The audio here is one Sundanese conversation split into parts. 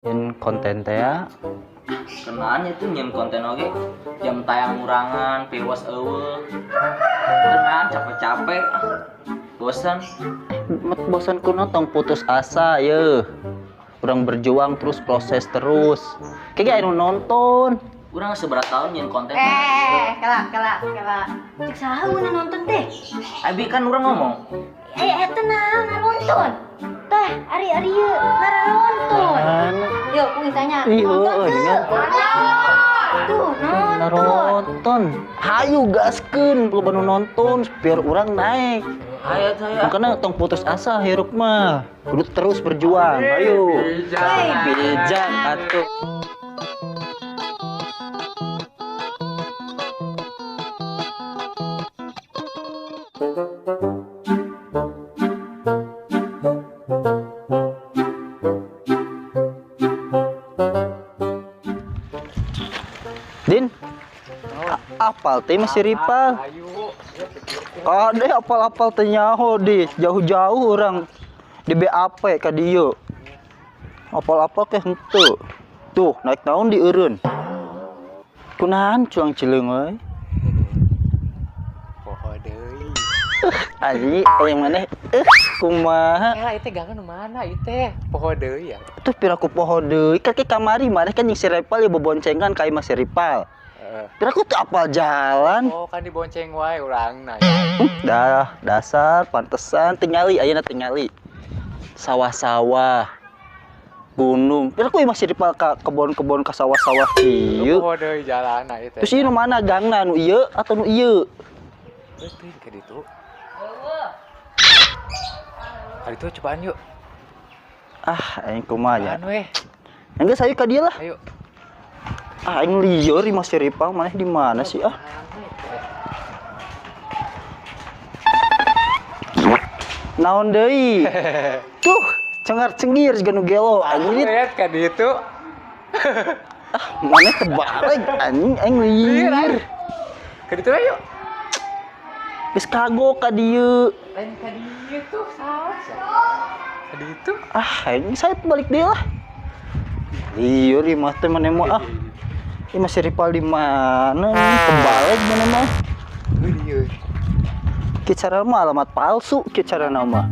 Nyen konten teh ya. Kenaan itu nyen konten oge jam tayang ngurangan, viewers eueuh. Kenaan capek-capek, bosan. Bosan kuno tong putus asa ye. Urang berjuang terus, proses terus. Kayak anu nonton. Urang seberapa tahun nyen konten. Kala. Cek saha mun nonton teh? Abi kan urang ngomong. Eta naon nonton? Tah, ari-ari ieu nonton. Yuk, kuing tanya. Nonton teu? Tuh, nonton. Hayu gaskeun loba nu nonton biar urang naik. Ayo saya. Makanya tong putus asa hirup mah. Kudu terus berjuang. Ayo. Bijak atuh. Din, apal teh masih ripal. Kade apal-apal teh nyaho di jauh-jauh orang di BAP ka dieu. Apal-apal ke henteu. Tuh, naik naon di eureun. Kunaon cuang cileung euy. Poho deui. Anjing, yang maneh kumaha? Lah ieu teh gangan mana ieu teh? Poho deui ya. Tuh piraku poho deui, kan ke kamari maneh kan jeung si Ripal ya beboncengan ka imah si Ripal. Piraku teu apal jalan. Oh, kan dibonceng wae urangna. Dah, dasar pantesan tingali ayeuna tingali. Sawah-sawah, gunung. Piraku imah si Ripal ka kebon-kebon ka sawah-sawah kieu. Poho deui jalanna ieu teh. Terus ieu nu mana gangna nu ieu atau nu ieu? Teuing ka ditu. Ka ditu cobaan yuk. Ah, aing kumaha nya. Enggeus ayo ka dieu lah. Ayo. Ah, aing lieur imah si Ripal maneh di mana sih ah? Naon deui? Tuh, cengar-cengir siga nu gelo anjing. Lihat ka ditu. Ah, maneh terbalik anjing aing lieur. Ka ditu ayo. Geus kagok ka dieu. Lain ka dieu tuh salah. Ka ditu. Ah, aing saya balik deui lah. Lieur imah teh maneh mah ah. Ini masih Ripal di mana? Kebalik mana mah? Iya. Kicara mah alamat palsu, kicara nama.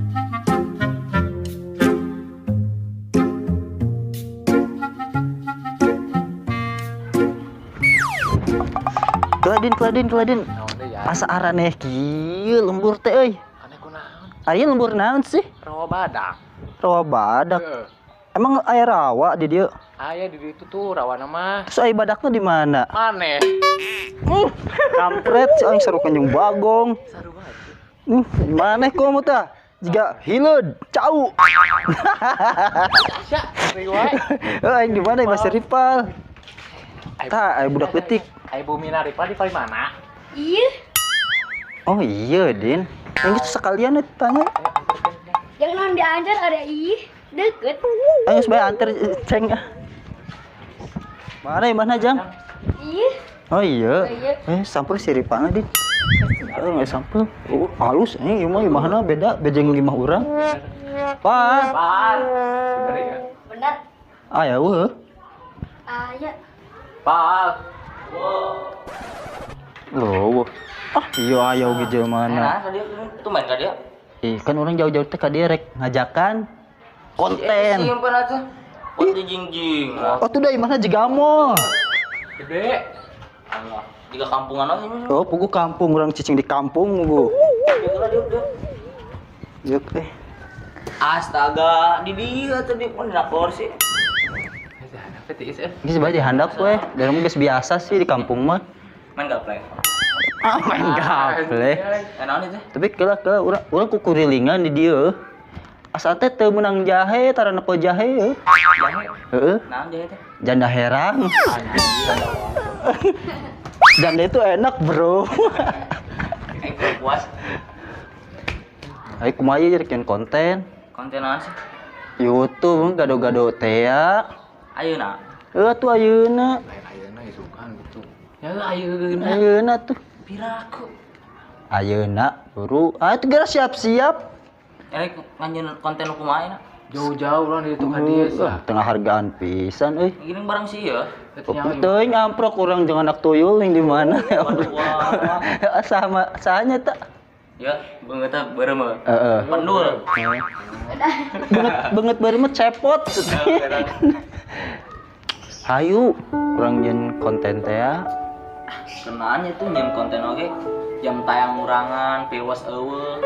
Keladin. Asa araneh kieu lembur teh euy. Aneh kunaon? Aya lembur naon sih? Rawa badak. Rawa badak. Emang aya rawa di dieu? Aya di ditu tuh rawana mah. Terus aya badakna di mana? Maneh. Kampret si aing sarukan jeung bagong. Sarua atuh. Maneh komo tah? Jiga hileud, cau. Sia, riwai. Heuh aing di mana masih Ripal? Tah aya budak leutik. Aya bumina Ripal di paling mana? Iya. Oh iya, Din. Yang itu sekalian tanya. Jangan diantar ada ih. Deket. Ayo supaya antar ceng. Mana ya mana Jang? Iya. Oh iya. Sampul si Ripalna Din. Oh nggak sampul. Oh, halus ini mah imahna beda bejeng lima urang. Pak. Bener ya? Benar. Aya weuh. Aya. Pak. Loh. Ah, iya aya oge jelema mana. Nah, ka dieu tumben ka dieu. Ih, kan orang jauh-jauh teh ka dieu rek ngajakan konten. Simpen aja. Oh, jingjing. Oh, tuh dah imahna jiga mall. Gede. Allah, jiga kampungan aja. Oh, pugu kampung urang cicing di kampung pugu. Yuk teh. Astaga, di dieu atuh di mana kursi. Geus bae dihandap we. Da mah geus biasa sih di kampung mah. Main gaple. Ah, main gaple. Naon itu? Tapi keula urang kukurilingan di dieu. Asa teh teu meunang jahe, tara nepo jahe heuh. Jahe. Heeh. Naon jahe teh? Janda herang. Janda itu enak, bro. Aing puas. Ayo kumaha ieu rek konten? Konten naon sih? YouTube gado-gado teh ya. Ayeuna. Heuh atuh ayeuna. Ayeuna isukan gitu. Ya ayeuna. Ayeuna tuh. Piraku. Ayeuna, buru. Ah, itu geura siap-siap. Erek nganjeun konten nu kumaha ayeuna? Jauh-jauh urang di ditu ka dieu sia. Tengah hargaan pisan euy. Gini barang sih ya. Teuing amprok urang jeung anak tuyul yang di mana. Sama sahanya tak. Ya, beungeut beureum mah. Heeh. Pendul. Beungeut beureum mah cepot. Hayu, urang nyeun konten teh ya. Kenaan itu nyeun konten oge. Jam tayang ngurangan, viewers eueuh.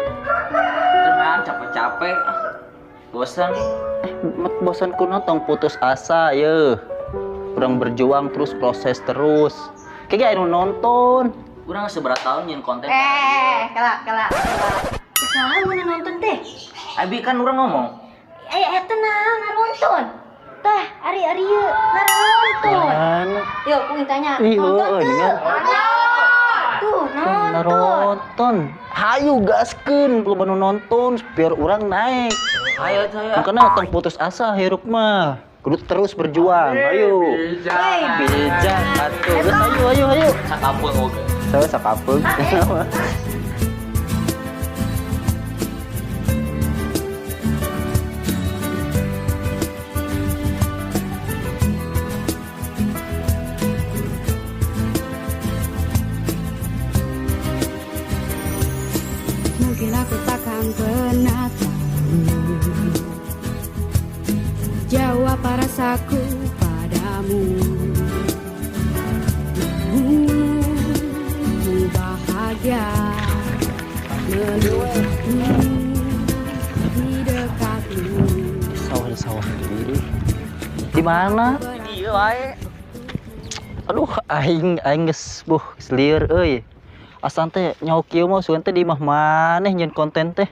Kenaan capek-capek. Bosan. Bosan kuno tong putus asa ye. Urang berjuang terus, proses terus. Kayak anu nonton. Urang seberapa tahun nyeun konten. Kala. Saha mun nonton teh? Abi kan urang ngomong. Aya tenang nonton. Tah, ari-ari ieu nonton. Yuk, kuing tanya. Nonton teu? Tuh, nonton. Nonton. Hayu gaskeun loba nu nonton biar urang naik. Ayo, ayo. Makanya tong putus asa hirup mah. Kudu terus berjuang. Ayo. Bijak atuh. Geus ayo ayo. Sakapeung oge. Saya sakapeung. Mungkin aku takkan pernah tahu jauh apa rasaku padamu. Ku bahagia melihatmu di dekatmu. Sawah sendiri. Di mana? Di dieu wae. Aduh, aing geus buh geus lieur euy. Asan teh nyaho kieu mah sugan teh di imah maneh nyeun konten teh.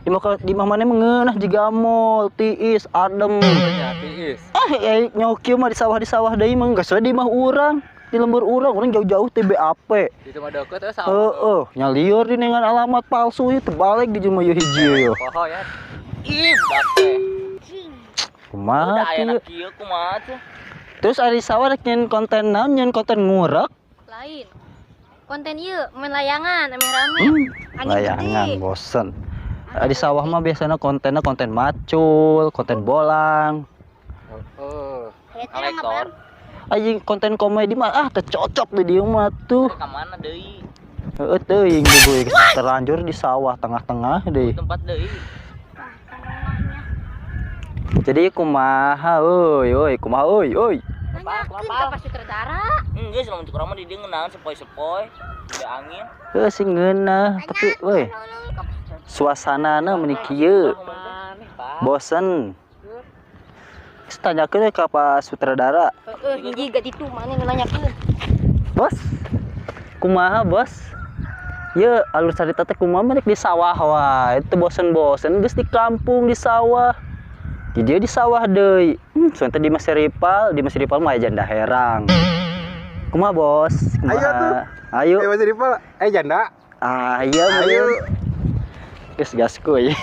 Di imah maneh mengeunah jiga mall, tiis, adem. Ya, tiis. Ah, nyaho kieu mah di sawah deui mah geus we di imah urang, di lembur urang jauh-jauh teh BAP. Di mah deukeut teh sawah. Heeh, nya lieur di dengan alamat palsu ieu teu balik di jelema ieu hiji ieu. Poho ya. Ih, budak teh. Kumaha aya kieu kumaha tuh? Terus ari sawah rek nyeun konten naon? Nyeun konten ngurek? Lain. Konten ieu main layangan, rame-rame. Layangan bosen. Di sawah mah biasanya kontennya konten macul, konten bolang. Heeh. Anjing konten komedi mah ah teu cocok di dieu mah tuh. Ka mana deui? Heueuh teuing deui terlanjur di sawah tengah-tengah deui. Tempat deui. Jadi kumaha euy euy kumaha euy euy. Nanyakeun ka Pak Sutradara. Enggeus lamun cek urang mah di dieu ngeunaheun sepoi-sepoi, da angin. Heuh sing ngeunah tapi euy. Suasanana meuni kieu. Bosen. Geus tanyakeun ka Pak Sutradara. Heueuh hiji ga ditu maneh nu nanyakeun. Bos. Kumaha, Bos? Ye alur carita teh kumaha mah di sawah wae. Teu bosen-bosen geus di kampung di sawah. Di dia di sawah deui. Soalnya di Mas Ripal mah aya janda herang. Kumaha, Bos? Kumaha? Ayo tuh. Ayo. Mas Ripal, janda. Ah, iya, ayo. Geus gasku euy.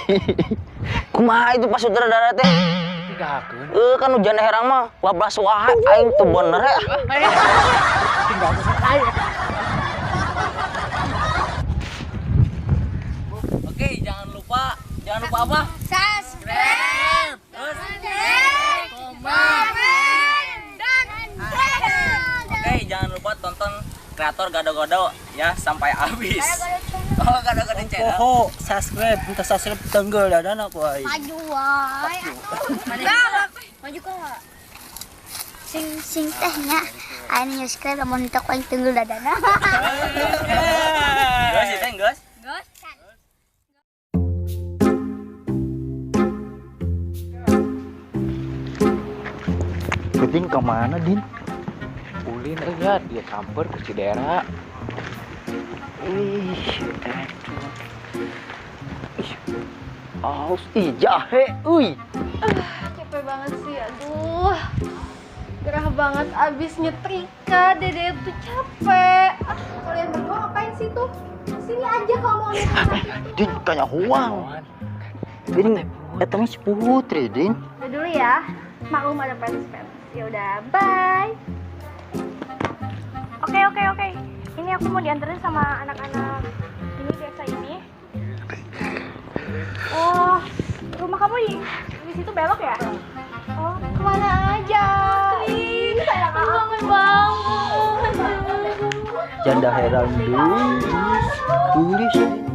Kumaha itu Pak Sutradara teh? Tinggalkeun. Kan janda herang mah bablas wae aing teu bener ya. Oke, jangan lupa apa? Subscribe, like, komen, dan share. Oke, jangan lupa tonton kreator gado-gado ya sampai habis. Oh, gado-gado channel. Oh, subscribe, minta subscribe tenggel dadana ku aing. Maju wae. Maju kok. Sing teh nya. Aing subscribe lamun teu ku aing tenggel dadana. Geus teh geus. Geus. Din kemana Din? Ulin ya dia samper ke Cidera. Ih, ih, aus, ih jahe, uy. Capek banget sih, aduh. Gerah banget abis nyetrika, dede tuh capek. Ah, kalian berdua ngapain sih tuh? Sini aja kalau mau lihat. Din, kayak huang. Din, datangnya si Putri, Din. Udah dulu ya, maklum ada fans-fans. Ya udah, bye. Oke. Ini aku mau dianterin sama anak-anak ini desa ini. Oh, Rumah kamu di situ belok ya? Oh, kemana aja? Ih, sayang banget banget. Janda heran dulu. Tulis.